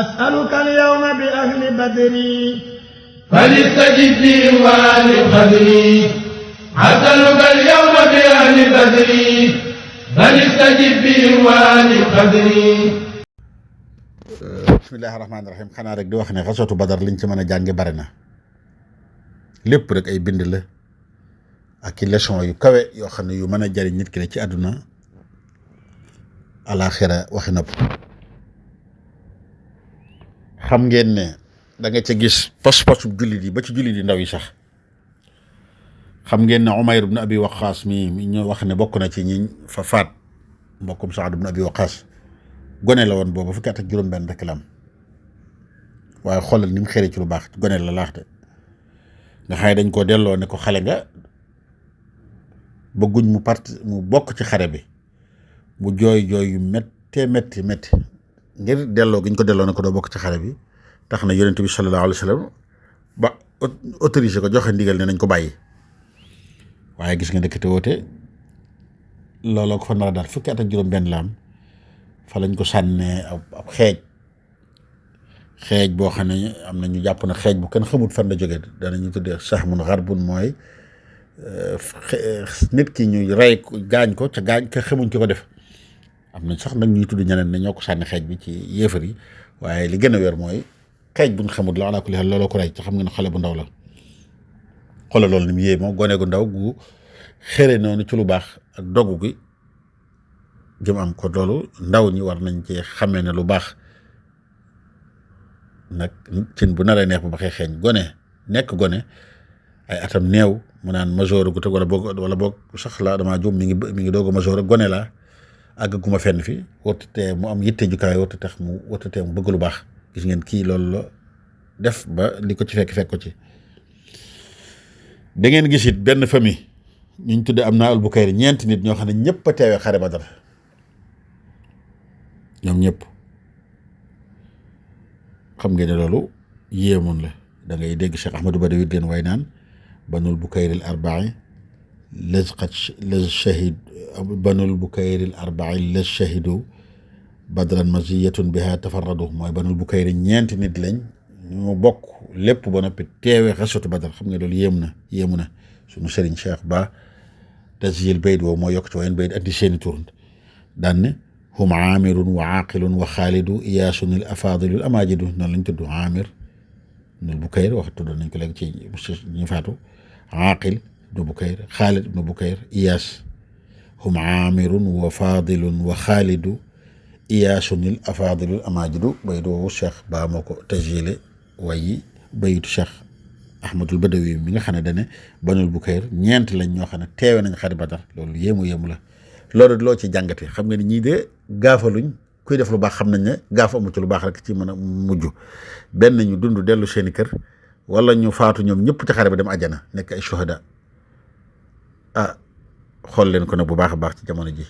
أسألك اليوم بأهل بدري فليستجب لي وآل قدري أسألك اليوم بأهل بدري فليستجب لي وآل قدري. bismillahi rahmaani rahim. xanaa rek di wax ne xasatu badar liñ ci mën a jànge bari na lépp rek ay bind la ak i leçon yu kawe yoo xam ne yu mën a jariñ nit ki la ci àdduna alaaxira waxi nopp. xam ngeen ne da nga ca gis pas-pasu jullit yi ba ci jullit yi ndaw yi sax. xam ngeen ne Umayr ibn Abi Waqaas mi ñu wax ne bokk na ci ñi fa faat mbokkum Saad ibn Abi Waqaas gone la woon booba fukki at ak juróom-benn rek la am waaye xoolal ni mu xëre ci lu baax gone la laaxte nga xëy dañ koo delloo ne ko xale nga bëgguñ mu bokk ci xare bi mu jooy yu métti ngir delloo gi ñu ko delloo ne ko doo bokk ci xare bi tax na yonent bi sallallahu alayhi wa sallam ba autorisé ko joxe ndigal ne nañ ko bàyyi waaye gis nga ndekete woote looloo ko fa nar a daal fukki at ak juróom-benn la am fa lañ ko sànnee ab xeej boo xam ne am na ñu jàpp na xeej bu kenn xamut fan la jógee danañu tuddee sahmun gharbun mooy nit ki ñu rey gaañ ko ca gaañ ka xamuñ ki ko def. am na sax nag ñuy tudd ñeneen ne ñoo ko sànni xeej bi ci yéefar yi waaye li gën a wér mooy xeej buñ xamut la ala kulli haal looloo ko rey te xam nga ne xale bu ndaw la xoolal loolu ni mu yéemoo gone gu ndaw gu xëre noonu ci lu baax ak dogu gi jëm am ko loolu ndaw ñi war nañ ci xamee ne lu baax nag cin bu naree neex bu baxee xeeñ gone nekk gone ay atam néew mu naan majeur gu teg wala boog sax la damaa juum mi ngi doog a majeur gone la àggaguma fenn fi wartatee mu am yitte jukaay wartatee mu bëgg lu baax gis ngeen kii loolu la def ba li ko ci fekk ko ci. da ngeen gis it benn famille ñu tuddee am naa al Bukayri ñeenti nit ñoo xam ne ñëpp a teewee xare Badar ñoom ñëpp xam ngeen ne loolu yéemoon la da ngay dégg Cheikh Ahmadou Badawi leen way naan banul Bukayri al arba'i laz shahid banul Bukayri al arba'i laz shahidu badran maziyatun biha tafarradu mooy banul Bukayri ñeenti nit lañ ñu bokk lépp ba noppi teewee xasatu Badar xam nga loolu yéemu na suñu sëriñ Cheikh Ba tasjil bayt woowu moo yokk ci wayen bayt andi seeni tur daan ne hum aamirun wa aaqilun wa xaalidu iyaasun al afaadilu amaajidu noonu lañ tudd Aamir ibnu Bukayr wax tudd nañ ko léegi ci ñu faatu aaqil ibnu Bukayr xaalid ibnu Bukayr iyaas hum aamirun wa faadilun wa xaalidu iyaasun al afaadilu amaajidu bayt woowu Cheikh Ba moo ko tasjile waaye baytu Cheikh Ahmadul Badawi mi nga xam ne dane banul Bukayr ñeent lañ ñoo xam ne teewe nañ xare Badar loolu yéemu la loolu loo ci jàngate xam nga ni ñii de gaafaluñ kuy def lu baax xam nañ ne gaaf amu ci lu baax rek ci mën a mujj benn ñu dund dellu seeni kër wala ñu faatu ñoom ñëpp ci xare ba dem àjjana nekk ay shuhada xool leen ko nag bu baax a baax ci jamono ji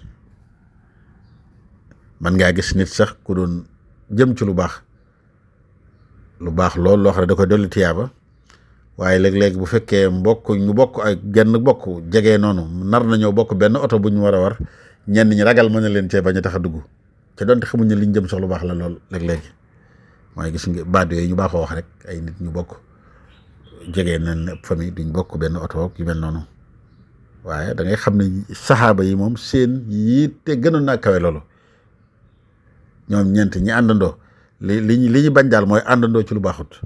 man ngaa gis nit sax ku doon jëm ci lu baax loolu loo xam ne da koy dolli tiyaaba waaye léeg-léeg bu fekkee ñu bokk ay genn bokk jege noonu nar nañoo bokk benn oto bu ñu war a war ñenn ñi ragal mën na leen cee bañ a tax a dugg te donte xamuñ ne liñ jëm sox lu baax la lool léeg-léeg mooy gis nga baat yooyu ñu baaxoo wax rek ay nit ñu bokk jege nañ famille duñ bokk benn oto yu mel noonu waaye da ngay xam ne saxaaba yi moom seen yi te gënoon naa kawe loolu ñoom ñeent ñi àndandoo li ñu bañ daal mooy àndandoo ci lu baaxut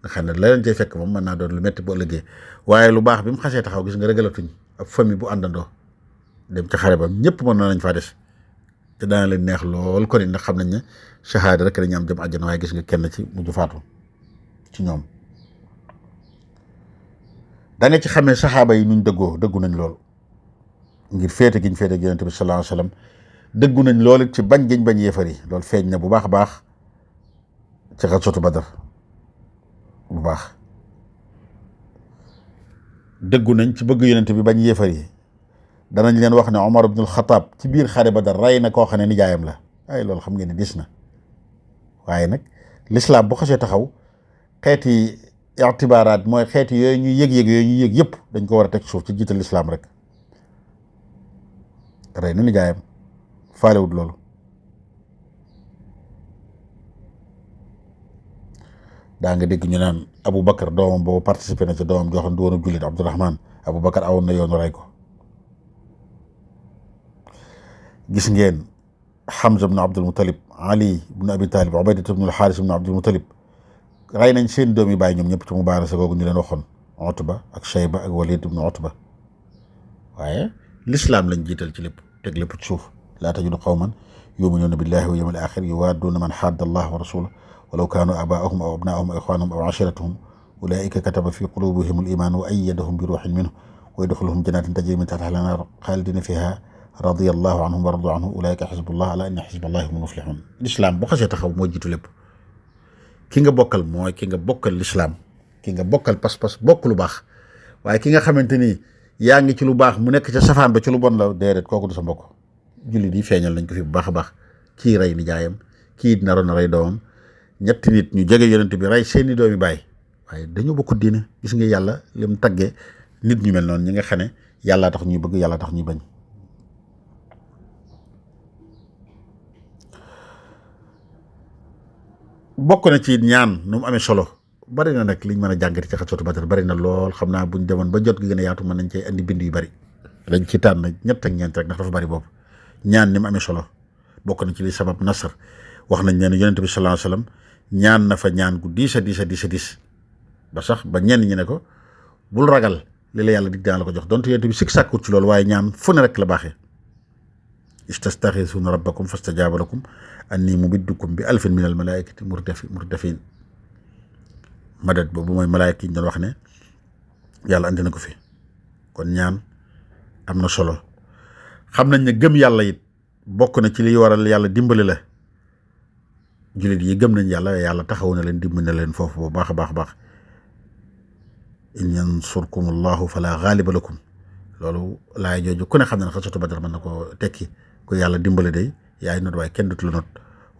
nga xam ne la leen cay fekk moom mën naa doon lu metti boo ëllëgee waaye lu baax bi mu xasee taxaw gis nga regalatuñ ab famille bu àndandoo dem ci xare ba ñëpp mën nañ faa des te dana leen neex lool kon ndax xam nañ ne shahada rek dañu am jëm àjjana waaye gis nga kenn ci mujj faatu ci ñoom da nga ci xamee saxaaba yi nuñ dëggu nañ lool ngir féete giñ féete ak yonent bi sallallahu alayhi wasallam dëggu nañ lool ci bañ giñ bañ yéefar yi loolu feeñ na bu baax a baax ci xasatu Badar bu baax dëggu nañ ci bëgg yonent bi bañ yéefar yi danañ leen wax ne Omar ibnul Xataab ci biir xare Badar rey na koo xam ne nijaayam la ay loolu xam ngeen ne dis na waaye nag lislaam bu xasee taxaw xeeti itibaaraat mooy xeeti yooyu ñuy yëg-yëg yëpp dañ ko war a teg suuf ci jiital lislaam rek rey na nijaayam faalewut loolu daa nga dégg ñu naan Abu Bakar doomam boobu participé na ci doomam joo xam ne du woon jullit Abdurahman Abu Bakar awoon na yoonu rey ko. gis ngeen Hamza ibn Abdul Muttalib, Ali ibn Abi Talib, Ubaydat ibn al-Haris ibn Abdul Muttalib rey nañ seen doom yi bàyyi ñoom ñëpp ci mubaarasa googu ñu leen waxoon, Utba ak Shayba ak Walid ibn Utba. waaye lislaam lañ jiital ci lépp, teg lépp ci suuf. laa tajidu qawman yu'minuuna billahi wa yawmil aaxir yuwaadduuna man xaadda allaha wa rasulahu walaw kaanu aabaa'ahum aw abnaa'ahum aw ixwaanahum aw ashiiratahum ulaa'ika kataba fi quluubihim al-iimaan wa ayyadahum bi ruuhin minhu wa yudxiluhum jannaatin tajrii min tahtihaa al-anhaar xaalidiina fiihaa radiyallahu anhum wa radu anhu ulaa'ika xisbullah alaa inna xisballahi humul muflixuun. lislaam boo xasee taxaw moo jiitu lépp. ki nga bokkal mooy ki nga bokkal lislaam, ki nga bokkal pas-pas bokk lu baax. waaye ki nga xamante ni yaa ngi ci lu baax mu nekk ca safaan ba ci lu bon la, déedéet kooku du sa mbokk. jullit yi feeñal nañ ko fi bu baax a baax. kii rey nijaayam, kii naroon na rey doomam, ñetti nit ñu jege yonent bi rey seeni doomi baay, waaye dañoo bokk diine. gis nga yàlla lim taggee nit ñu mel noonu ñi nga xam ne yàllaa tax ñuy bëgg, yàllaa tax ñuy bañ. bokk na ci ñaan nu mu amee solo bari na nag liñ mën a jàngati ci xaswatu Badar bari na lool. xam naa buñ demoon ba jot gi gën a yaatu mën nañ cee andi bind yu bari. dañ ci tànn ñett ak ñeent rek ndax dafa bari boobu. ñaan ni mu amee solo bokk na ci li sabab nasar. wax nañ ne yonent bi sallallahu alayhi wasallam ñaan na fa ñaan gu diis a diis ba sax ba ñenn ñi ne ko bul ragal li la yàlla dig daan la ko jox donte yonent bi sikk sàkkut ci loolu, waaye ñaan fu ne rek la baaxee. istastaxiisuuna rabbakum fastajaaba lakum anni mumiddukum bi alfin min al malaikati murdafin. madad boobu mooy malaayka yi ñu doon wax ne yàlla andi na ko fi. kon ñaan am na solo. xam nañ ne gëm yàlla it bokk na ci liy waral yàlla dimbali la. jullit yi gëm nañ yàlla, yàlla taxaw na leen, dimbali na leen foofu bu baax a baax. in yansurkum allahu fala gaaliba lakum. loolu laay jooju ku ne xam ne ne xaswatu Badar mën na ko tekki. ku yàlla dimbali day yaay not waaye kenn dut la not.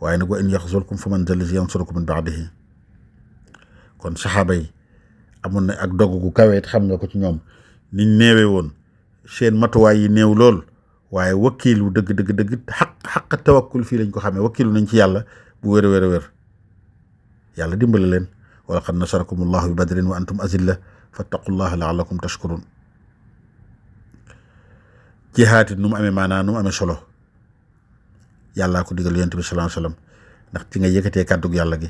waaye nag wa in yaxzulkum faman zallazi yansurukum min ba'dihi. kon saxaaba yi amoon na ak dogg gu kaweet, xam nga ko ci ñoom niñ néewee woon, seen matuwaay yi néew lool, waaye wakkiilu dëgg xaq tawakkul fii lañ ko xamee. wakkiilu nañ ci yàlla bu wér a wér yàlla dimbali leen. wa laqad nasarakum allahu bi badrin wa antum azilla fattaqullaha la'allakum tashkurun. jihaat it nu mu amee maanaa, nu mu amee solo, yàllaa ko digal yonent bi sallallahu alayhi wasallam ndax ci nga yëkkatee kàddug yàlla gi,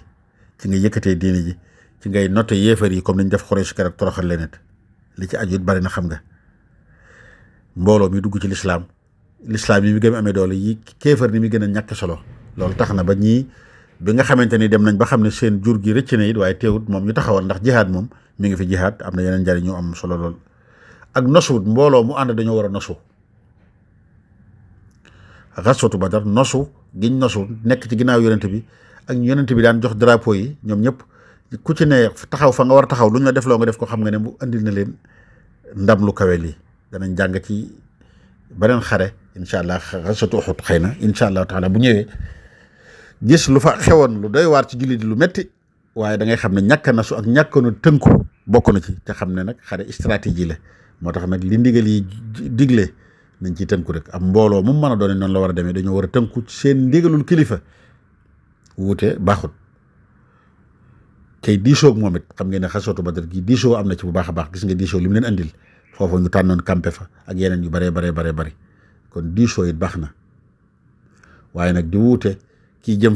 ci nga yëkkatee diini ji, ci ngay noté yéefar yi comme niñ def Quraysh keroog toroxal leen it. li ci aju it bari na, xam nga mbooloo mi dugg ci lislaam yi mi gën a amee doole yi kéefar ni mi gën a ñàkk solo. loolu tax na ba ñii bi nga xamante ni dem nañ ba xam ne seen jur gi rëcc na it, waaye teewut moom ñu taxawal ndax jihaad moom mi ngi fi. jihaad am na yeneen njariñ ñu am solo lool. ak nosu, mbooloo mu ànd dañoo war a nosu. xaswatu Badar nosu giñ nosu nekk ci ginnaaw yonent bi ak yonent bi daan jox drapeau yi, ñoom ñëpp ku ci ne taxaw fa nga war a taxaw, lu ñu la def loo nga def ko, xam nga ne mu andil na leen ndam lu kawe lii. danañ jàng ci beneen xare incha allah, xaswatu Uhud xëy na incha allah taala bu ñëwee gis lu fa xewoon lu doy waar ci jullit lu metti, waaye da ngay xam ne ñàkk nasu ak ñàkkoonu tënku bokk na ci. te xam ne nag xare stratégie la, moo tax nag li ndigal yi digle nañ ciy tënku rek. am mbooloo mu mën a doone noonu la war a demee, dañoo war a tënku seen ndigalul kilifa. wuute baaxut. tey diisoo ak moom it xam ngeen ne xaswatu Badar gi diisoo am na ci bu baax a baax. gis nga diisoo li mu leen andil foofu ñu tànnoon campé fa ak yeneen yu baree bari kon diisoo it baax na. waaye nag di wuute kii jëm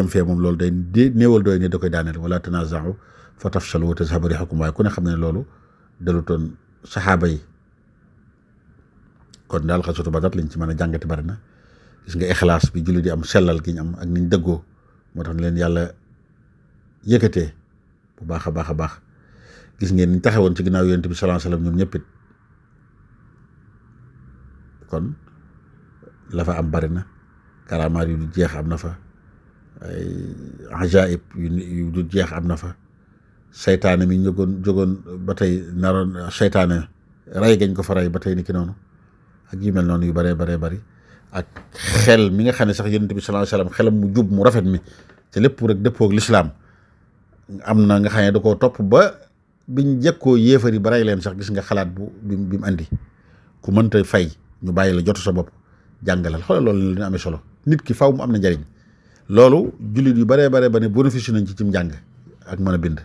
fee moom loolu day néewal doy ne da koy daaneel. wala tanaaza'u fa tafshalu wa tazhaba riihukum, waaye ku ne xam ne loolu dalutoon saxaaba yi. kon daal xaswatu Badar liñ ci mën a jàngati bari na. gis nga ixlaas bi julli di am, sellal gi ñu am ak niñ dëggoo, moo tax leen yàlla yëkkatee bu baax a baax. gis ngeen niñ taxawoon ci ginnaaw yonent bi sallallahu alayhi wasallam ñoom ñëpp it. kon la fa am bari na, karamaar yu du jeex am na fa, ay ajaib yu du jeex am na fa. seytaane mi jógoon ba tey naroon seytaane rey gañ ko fa rey ba tey ni ki noonu, ak yu mel noonu yu bari. ak xel mi nga xam ne sax yonent bi sallallahu alayhi wasallam xelam mu jub mu rafet mi te lépp rek dëppoo ak lislaam am na nga xam ne da koo topp ba biñ jekkoo yéefari ba rey leen sax. gis nga xalaat bi mu andi, ku mënta fay ñu bàyyi la jotu sa bopp jàngalal. xoolal loolu dina amee solo. nit ki faw mu am na njariñ. loolu jullit yu baree ba ne bénéfice nañ ci njàng. ak mën a bind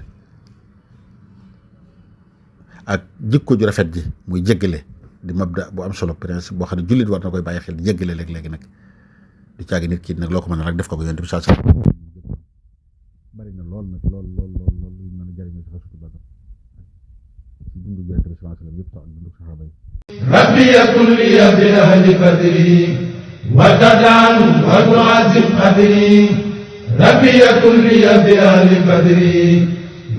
ak jikko ju rafet ji muy jéggale di mabda bu am solo principe boo xam ne jullit war na koy bàyyi xel di jéggale léeg-léegi nag di caagi nit ki nag loo ko mën a rek def ko yonent bi saa sa bari na lool nag lool luñ mën a jëriñoo ci xasutu Badar ci dundu yonent bi sallallahu alayhi wasallam yëpp sax ak dundu saxaaba yi rabbi yakun li bi ahli badri wa tadaan wa tuazim qadri rabbi yakun li bi ahli badri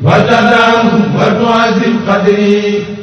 wa tadaan wa tuazim qadri